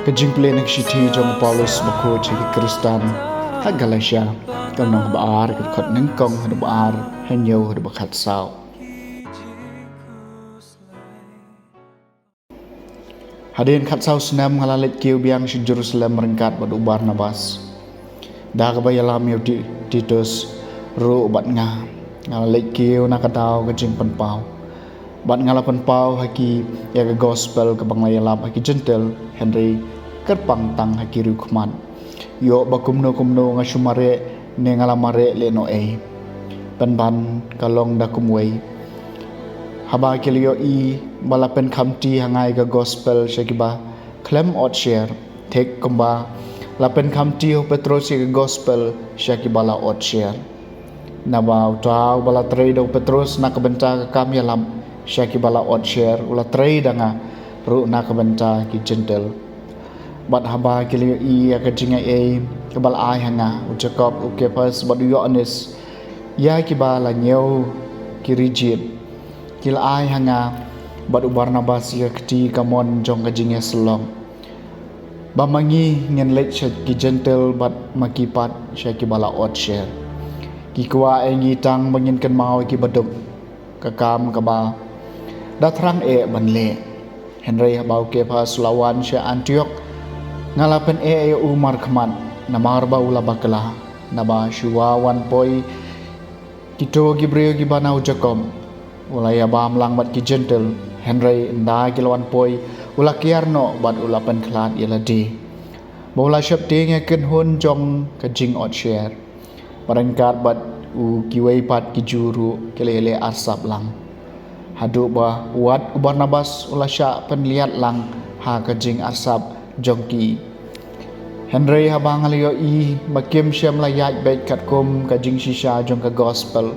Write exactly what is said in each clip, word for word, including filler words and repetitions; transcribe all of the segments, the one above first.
Ka jingpule na ka shithi jong u Paulus bakhuid sha ki Khristan ha Galatia, ka lynnong ba ar, ka dkhot nyngkong haduh ba ar, hynñiew haduh ba khatsaw. Hadien khatsaw snem nga la leit kiew biang sha Jerusalem ryngkat bad u Barnabas, da kaba ïalam ïa u Ti-, Titus ruh bad nga. Nga la leit kiew na ka daw ka jingpynpaw, bad nga la pynpaw ha ki ïa ka gospel kaba nga la ïalap ha ki Jentil, hynrei kyrpang tang ha ki riewkhmat. Ïoh ba kumno kumno nga shu mareh ne nga la mareh lehnohei, pynban ka long da kumwei. Haba ki la ïohi ba la pynkhamti ha nga ïa ka gospel sha kiba khlem ot sher, thik kumba la pynkhamti ha u Petros ïa ka gospel sha kiba la ot sher. Naba uta uba la trei da u Petros na ka bynta ka kam ïalap sha kiba la ot sher, u la trei da nga ruh na ka bynta ki Jentil. Bad haba ki la ïohi ïa ka jingaiei kaba la ai ha nga, u Jakob, u Kephas bad u Ïoannis, ïa kiba la ñiew ki ri Ijipt, ki la ai ha nga bad u Barnabas ïa ka kti kamon jong ka jingïasyllok, ba ma ngi ngin leit sha ki Jentil bad ma ki pat sha kiba la ot sher. Ki kwah ïa ngi tang ba ngin kynmaw ïa kiba duk, ka kam kaba da thrang eh ban leh. Hynrei haba u Kephas u la wan sha Antiok, nga la pyneh ïa u markhmat, namar ba u la bakla. Naba shuwa wan poi kito ki briew kiba na u Jakob, u la ïa bam lang bad ki Jentil, hynrei ynda ki la wan poi, u la kiar noh bad u la pynkhlad ïa lade, ba u la sheptieng ïa ka kynhun jong ka jingot sher, ryngkat bad u kiwei pat ki Jiw ruh ki la ïaleh arsap lang. Haduh ba wat u Barnabas u la shah pynliat lang ha ka jingarsap jong ki. Hynrei haba nga la ïohi ba kim shym la ïaid beit katkum ka jingshisha jong ka gospel,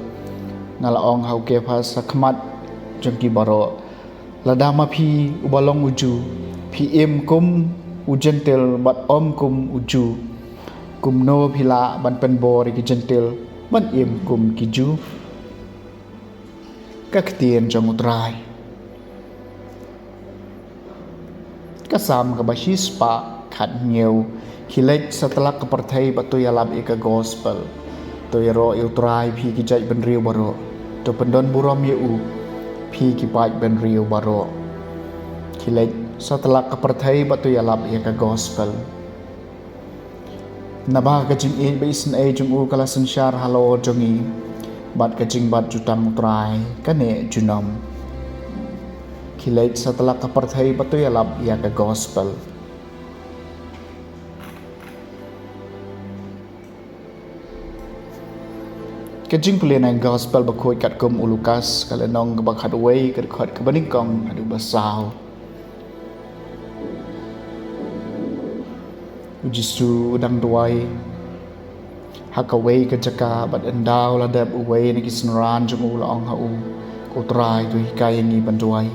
nga la ong ha u Kephas ha khmat jong ki baroh, lada ma phi uba long u Jiw, phi im kum u Jentil bad ym kum u Jiw, kumno phi lah ban pynbor ïa ki Jentil ban im kum ki Jiw? Ka ktien jong u Trai. Ka Salm kaba shispah khathynñiew. Khie leit satlak ka pyrthei bad to ïalap ïa ka gospel. To ïaroh ïa u Trai phi ki jaitbynriew baroh. To pyndon burom ïa u phi ki paidbynriew baroh. Khie leit satlak ka pyrthei bad to ïalap ïa ka gospel. Naba ka jingïeit ba isynei jong u ka la synshar halor jong ngi, bad ka jingbat jutang u Trai ka neh junom. Khie leit satlak ka pyrthei bad to ïalap ïa ka gospel. Ka jingpule na ka gospel bakhuid katkum u Lukas, ka lynnong kaba khatwei, ka dkhot kaba nyngkong haduh ba saw. U Jisu u dang duwai ha kawei ka jaka, bad ynda u la dep, uwei na ki synran jong u u la ong ha u, Ko Trai, to hikai ïa ngi ban duwai,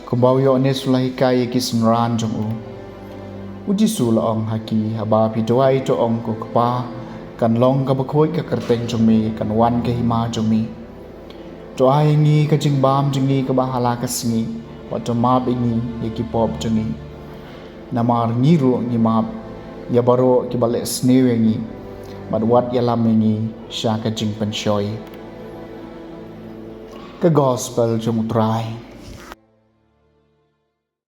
kumba u Ïoannis u la hikai ïa ki synran jong u. U Jisu u la ong ha ki, Haba phi duwai, to ong, Ko Kpa, kan long kaba khuid ka kyrteng jong me, kan wan ka hima jong me. To ai ïa ngi ka jingbam jong ngi kaba ha la ka sngi, bad to map ïa ngi ïa ki pop jong ngi, namar ngi ruh ngi map ïa baroh kiba leh sniew ïa ngi, bad wat ïalam ïa ngi sha ka jingpynshoi. Ka gospel jong u Trai.